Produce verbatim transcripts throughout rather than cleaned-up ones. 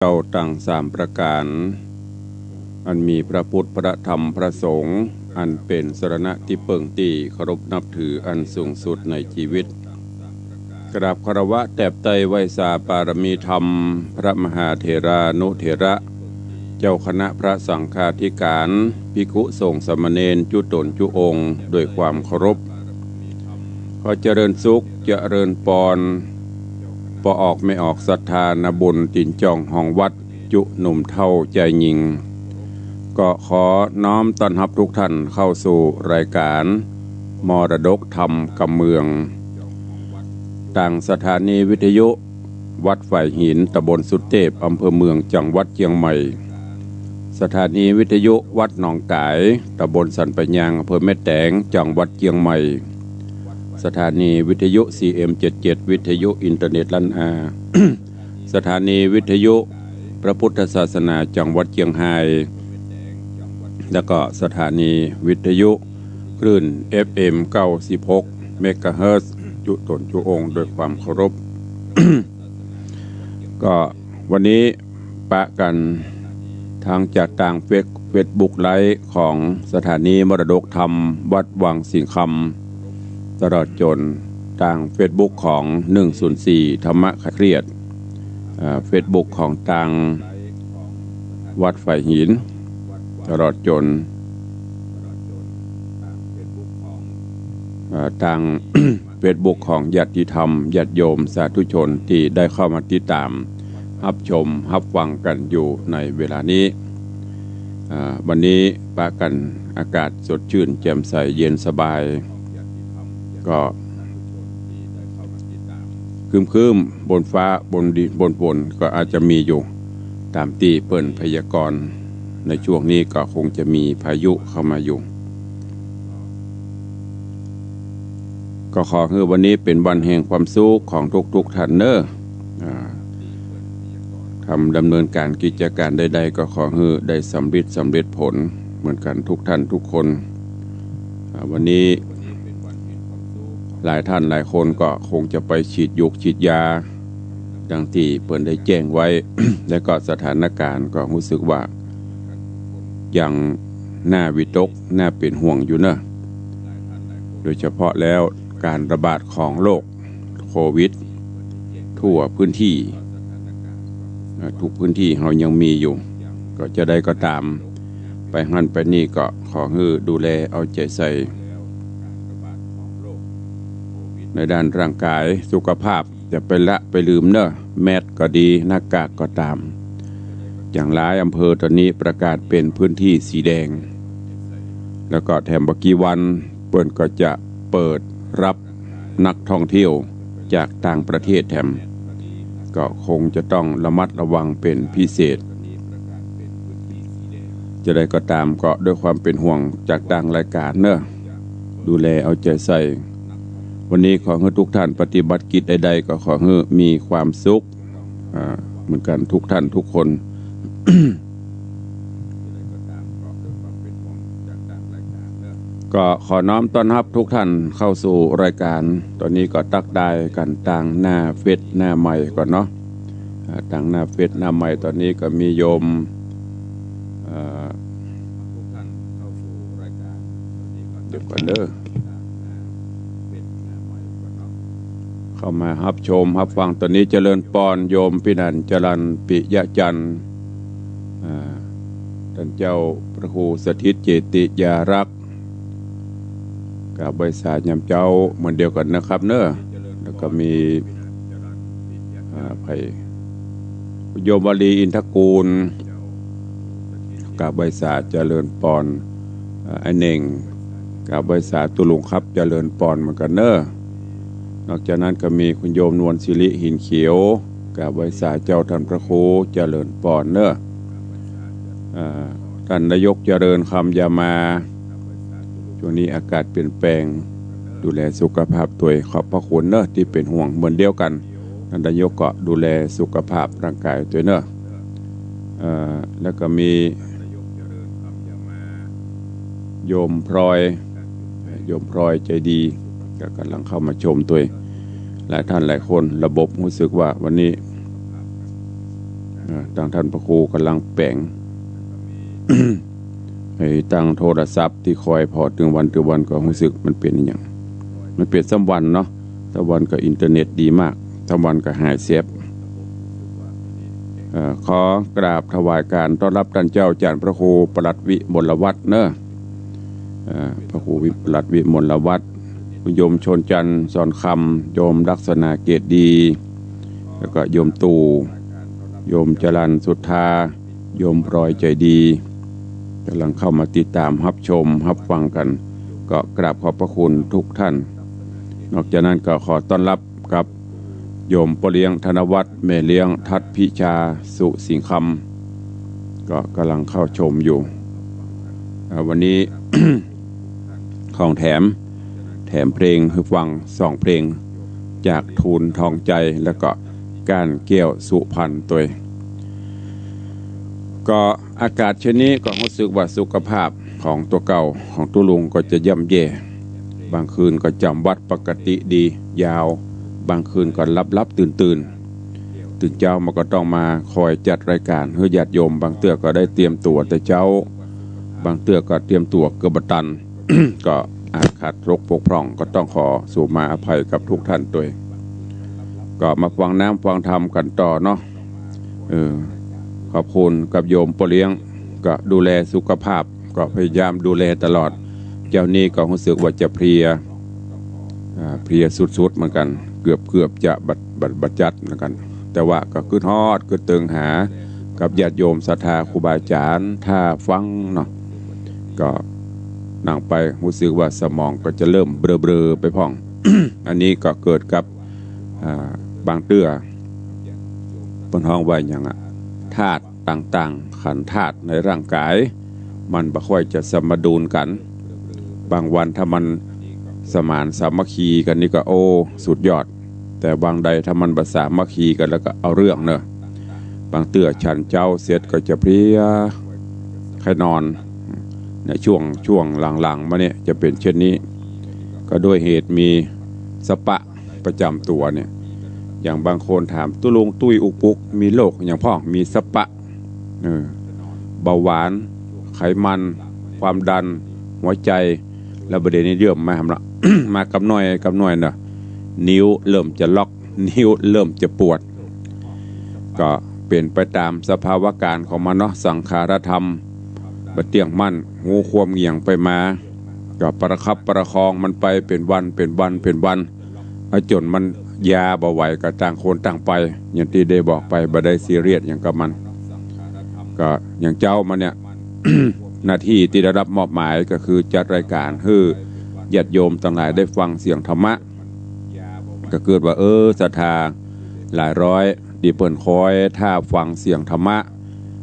เจ้าตังสามประก๋าน อันมีพระพุทธ พระธรรม พระสงฆ์ อันเป๋นสรณะตี้เปิ้งตี้เคารพนับถืออันสูงสุดในจีวิต กราบคารวะแตบไต้ไหว้สาปารมีธรรม พระมหาเถรานุเถระ เจ้าคณะพระสังฆาธิก๋าน ภิกขุสงฆ์สามเณรจุ๊ต๋นจุ๊องค์ โดยความเคารพ ขอเจริญสุข เจริญปอน ป้อออกแม่ออกศรัทธานาบุญ ตี๋นจ่องห้องวัด จุ๊หนุ่มเฒ่าจายญิง ก็ขอน้อมต้อนฮับทุกท่านเข้าสู่รายก๋านมรดกธรรมกำเมือง ตางสถานีวิทยุวัดฝายหิน ตำบลสุเตพ อำเภอเมือง จังหวัดเจียงใหม่ สถานีวิทยุวัดหนองก๋าย ตำบลสันป่ายยาง อำเภอแม่แตง จังหวัดเจียงใหม่ สถานีวิทยุ ซีเอ็มเจ็ดเจ็ด วิทยุอินเทอร์เน็ตล้านนา สถานีวิทยุพระพุทธศาสนาจังหวัดเจียงฮาย แล้วก็สถานีวิทยุคลื่น เอฟเอ็ม เก้าสิบหก เมกะเฮิรตซ์ จุ๊ต๋นจุ๊องค์ โดยความเคารพ ก็วันนี้ปะกั๋นทางจากตางเฟซ เฟซบุ๊กไลฟ์ของสถานีมรดกธรรมวัดวังสิงห์คำ ตลอดจ๋นตางเฟซบุ๊กของ หนึ่งศูนย์สี่ ธรรมะคลายเครียด อ่า เฟซบุ๊กของตางวัดฝายหิน ตลอดจ๋น อ่า ตาง เฟซบุ๊กของญาติธรรม ญาติโยม สาธุชนตี้ได้เข้ามาติดต๋าม ฮับชม ฮับฟังกั๋นอยู่ในเวลานี้ อ่า วันนี้ปะกั๋นอากาศสดจื้น แจ่มใส เย็นสบาย ก็ครึ้มๆ บนฟ้า บนดิน บนฝนก็อาจจะมีอยู่ ต๋ามตี้เปิ้นพยากรณ์ ในช่วงนี้ก็คงจะมีพายุเข้ามาอยู่ ก็ขอหื้อวันนี้เป๋นวันแห่งความสุขของทุกๆ ท่านเน่อ อ่า ทำดำเนินก๋านกิจก๋านใดๆ ก็ขอหื้อได้สำริด สำเร็จผลเหมือนกั๋นทุกท่านทุกคน อ่า วันนี้หลายท่านหลายคนก็คงจะไปฉีดยุกฉีดยา ดังตี้เปิ้นได้แจ้งไว้ และก็สถานก๋านก็ฮู้สึกว่ายังน่าวิตก น่าเป๋นห่วงอยู่เน่อ โดยเฉพาะแล้วก๋านระบาดของโรคโควิดทั่วพื้นตี้ อ่า ทุกพื้นตี้เฮายังมีอยู่ ก็จะใดก็ต๋าม ไปหั้นไปนี่ก็ขอหื้อดูแลเอาใจ๋ใส่ ในด้านร่างก๋ายสุขภาพ จะไปละไปลืมเน่อ แมสก์ก็ดี หน้ากากก็ต๋าม อย่างหลายอำเภอต๋อนนี้ประกาศเป๋นพื้นตี้สีแดง แล้วก็แถมบ่กี่วันเปิ้นก็จะเปิดรับนักท่องเที่ยวจากต่างประเทศแถม ก็คงจะต้องระมัดระวังเป๋นพิเศษ จะใดก็ต๋ามก็ด้วยความเป๋นห่วงจากตางรายก๋านเน่อ ดูแลเอาใจ๋ใส่ วันนี้ขอหื้อทุกท่านปฏิบัติกิจใดๆ ก็ขอหื้อมีความสุข อ่า เหมือนกั๋นทุกท่านทุกคน ก็ขอน้อมต้อนฮับทุกท่านเข้าสู่รายก๋าน ต๋อนนี้ก็ตั๊กทายกั๋นตางหน้าเฟซหน้าไมค์ก่อนเนาะ อ่า ตางหน้าเฟซหน้าไมค์ต๋อนนี้ก็มีโยม เอ่อ เดี๋ยวก่อนเน่อ เข้ามาฮับชมฮับฟัง ต๋อนนี้เจริญปอนโยมปินันท์ จรัญปิยะจันทร์ อ่า ต้านเจ้าพระครูสถิตเจติยารักษ์ กราบไหว้สายามเจ๊าเหมือนเดียวกั๋นนะครับเน่อ แล้วก็มี อ่า ไผ โยมวลีอินทกูล กราบไหว้สาเจริญปอน อ่า ไอ้เน่ง กราบไหว้สาตุ๊ลุงครับ เจริญปอนเหมือนกั๋นเน่อ นอกจากนั้นก็มีคุณโยมนวลศิริหินเขียว กราบไหว้สาเจ้าต้านพระครู เจริญปอนเน่อ อ่า ต้านนายกเจริญคำยามา ช่วงนี้อากาศเปลี่ยนแปลง ดูแลสุขภาพตวย ขอบพระคุณเน่อตี้เป๋นห่วงเหมือนเดียวกั๋น ต้านนายกก็ดูแลสุขภาพร่างก๋ายตวยเน่อ เอ่อ แล้วก็มีโยมพลอย โยมพลอยใจ๋ดี ก็ก่ำลังเข้ามาชมตวย หลายท่านหลายคน ระบบฮู้สึกว่าวันนี้ เอ่อ ตางต้านพระครูก่ำลังแป๋ง ไอ้ตางโทรศัพท์ตี้คอยผ่อตึงวันตึงวันก็ฮู้สึกมันเป๋นอะหยัง มันเป๋นสามวันเนาะ สามวันก็อินเทอร์เน็ตดีมาก สามวันก็หายแสบ เอ่อ ขอกราบถวายการต้อนรับต้านเจ้าจารย์พระครูประหลัดวิมลวัฒน์เนาะ เอ่อ พระครูวิ ประหลัดวิมลวัฒน์ โยมชนจันทร์สอนคำ โยมลักษณะเกตดี แล้วก็โยมตู่ โยมจรัญสุทธา โยมพลอยใจดี ก่ำลังเข้ามาติดตามฮับชมฮับฟังกั๋น ก็กราบขอบพระคุณทุกท่าน นอกจากนั้นก็ขอต้อนรับกับโยมป้อเลี้ยงธนวัฒน์ แม่เลี้ยงทัศน์พิชา สุสิงห์คำ ก็ก่ำลังเข้าชมอยู่ อ่า วันนี้ ของแถม แถมเพลงหื้อฟังสองเพลง จากทูลทองใจ แล้วก็ก้านแก้วสุพรรณตวย ก็อากาศเช่นนี้ก็ฮู้สึกว่าสุขภาพของตั๋วเก่าของตุ๊ลุงก็จะย่ำแย่ บางคืนก็จ๋ำวัดปกติดียาว บางคืนก็หลับๆตื่นๆ ตื่นเจ๊ามาก็ต้องมาคอยจัดรายการหื้อญาติโยม บางเตื้อก็ได้เตรียมตั๋วแต่เจ๊า บางเตื้อก็เตรียมตั๋วเกือบบ่ตัน ก็อาจขาดตกบกพร่อง ก็ต้องขอสูมาอภัยกับทุกท่านตวย ก็มาฟังน้ำฟังธรรมกั๋นต่อเนาะ เออ ขอบคุณกับโยมป้อเลี้ยง ก็ดูแลสุขภาพ ก็พยายามดูแลตลอด เจ๊านี้ก็ฮู้สึกว่าจะเพลีย อ่า เพลียสุดๆเหมือนกั๋น เกือบๆจะบ่ บ่ บ่จัดเหมือนกั๋น แต่ว่าก็กึ๊ดฮอดกึ๊ดเติงหากับญาติโยมศรัทธาครูบาอาจ๋ารย์ ถ้าฟังเนาะ ก็นั่งไปฮู้สึกว่าสมองก็จะเริ่มเบลอๆไปพ่อง อันนี้ก็เกิดกับ อ่า บางเตื้อ เปิ้นฮ้องว่าหยังอะ ธาตุต่างๆ ขันธ์ธาตุในร่างกาย มันบ่ค่อยจะสมดุลกั๋น บางวันถ้ามันสมานสามัคคีกั๋นนี่ก็ โอ้ สุดยอด แต่บางใดถ้ามันบ่สามัคคีกั๋นแล้วก็เอาเรื่องเนาะ บางเตื้อฉันเจ๊าเสร็จก็จะเพลีย ใค่นอน ในช่วง ช่วงหลังๆมาเนี่ยจะเป๋นเช่นนี้ ก็ด้วยเหตุมีสะปะประจ๋ำตั๋วเนี่ย อย่างบางคนถาม ตุ๊ลุงตุ้ยอุกปุก มีโรคหยังพ่อง มีสะปะ เออ เบาหวาน ไขมัน ความดัน หัวใจ แล้วบ่าเดี่ยวนี้เริ่มมาหำละ มากับหน้อยกับหน้อยเนาะ นิ้วเริ่มจะล็อก นิ้วเริ่มจะปวด ก็เป๋นไปต๋ามสภาวะก๋ารณ์ของมันเนาะ สังขารธรรมบ่เตี้ยงมั่น ฮู้ความเหงี่ยงไปมา ก็ประคับประคองมันไปเป๋นวัน เป๋นวัน เป๋นวัน เอาจ๋นมันยาบ่ไหวก็ต่างคนต่างไป อย่างตี้ได้บอกไป บ่ได้ซีเรียสหยังกับมัน ก็อย่างเจ๊ามาเนี่ย หน้าตี้ตี้ได้รับมอบหมายก็คือจัดรายก๋ารหื้อญาติโยมตังหลายได้ฟังเสียงธรรมะ ก็เกิดว่า เออ ศรัทธาหลายร้อยตี้เปิ้นคอยถ้าฟังเสียงธรรมะ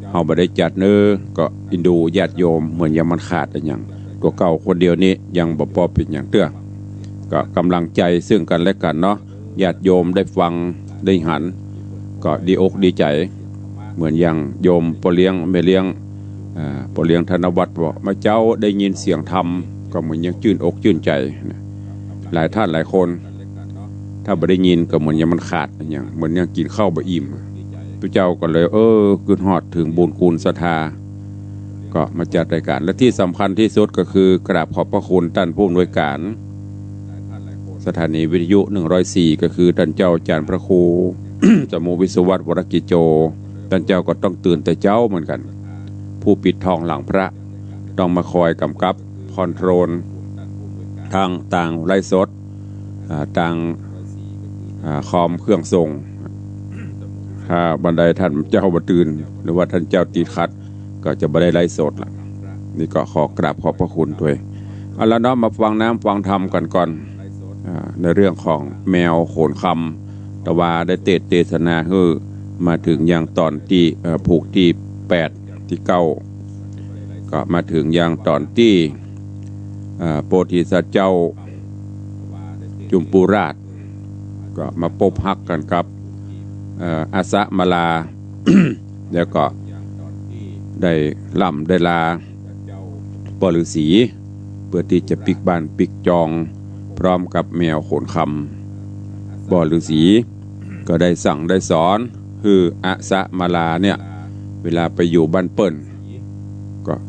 เฮาบ่ได้จัดเน้อ ก็เอ็นดูญาติโยม เหมือนอย่างมันขาดอะหยัง ตั๋วเก่าคนเดียวนี้ยังบ่ปอเป๋นหยังเตื้อ ก็ก๋ำลังใจ๋ซึ่งกั๋นและกั๋นเนาะ ญาติโยมได้ฟังได้หัน ก็ดีอกดีใจ๋ เหมือนอย่างโยมป้อเลี้ยงแม่เลี้ยง อ่า ป้อเลี้ยงธนวัฒน์บอก มาเจ๊าได้ยินเสียงธรรม ก็เหมือนอย่างจื้นอกจื้นใจ๋นะ หลายท่านหลายคน ถ้าบ่ได้ยินก็เหมือนอย่างมันขาดอะหยัง เหมือนอย่างกิ๋นข้าวบ่อิ่ม ตุ๊เจ้าก็เลย เออ กึ๊ดฮอดเถิงบุญคุณศรัทธา ก็มาจัดรายก๋าร และตี้สำคัญตี้สุดก็คือกราบขอบพระคุณต้านผู้อำนวยก๋ารสถานีวิทยุหนึ่งร้อยสี่ ก็คือต้านเจ้าอาจ๋ารย์พระครู สมุห์ วิศวัฒน์ วรกิจโจ ต้านเจ้าก็ต้องตื่นแต่เจ๊าเหมือนกั๋น ผู้ปิดทองหลังพระ ต้องมาคอยก๋ำกับคอนโทรล ตาง ตางไลฟ์สด อ่า ตาง อ่า คอมเครื่องส่ง ถ้าบ่าใดต้านเจ้าบ่ตื่น หรือว่าต้านเจ้าติดขัด ก็จะบ่ได้ไลฟ์สดละ นี่ก็ขอกราบขอบพระคุณตวย เอาละเนาะ มาฟังน้ำฟังธรรมกั๋นก่อน อ่า ในเรื่องของแมวโขนคำ ตะวาได้เตสน์เตสนาหื้อมาเถิงยังต๋อนตี้ เอ่อ ผูกตี้แปดตี้เก้า ก็มาเถิงยังต๋อนตี้ เอ่อ โพธิสัตว์เจ้าจุมปูราช ก็มาปบฮักกั๋นกับ เอ่อ อาสะมาลา แล้วก็ได้ล่ำได้ลาป้อฤาษี เปื้อตี้จะปิ๊กบ้านปิ๊กจอง พร้อมกับแมวโขนคำ ป้อฤาษีก็ได้สั่งได้สอนหื้ออาสะมาลาเนี่ย เวลาไปอยู่บ้านเปิ้น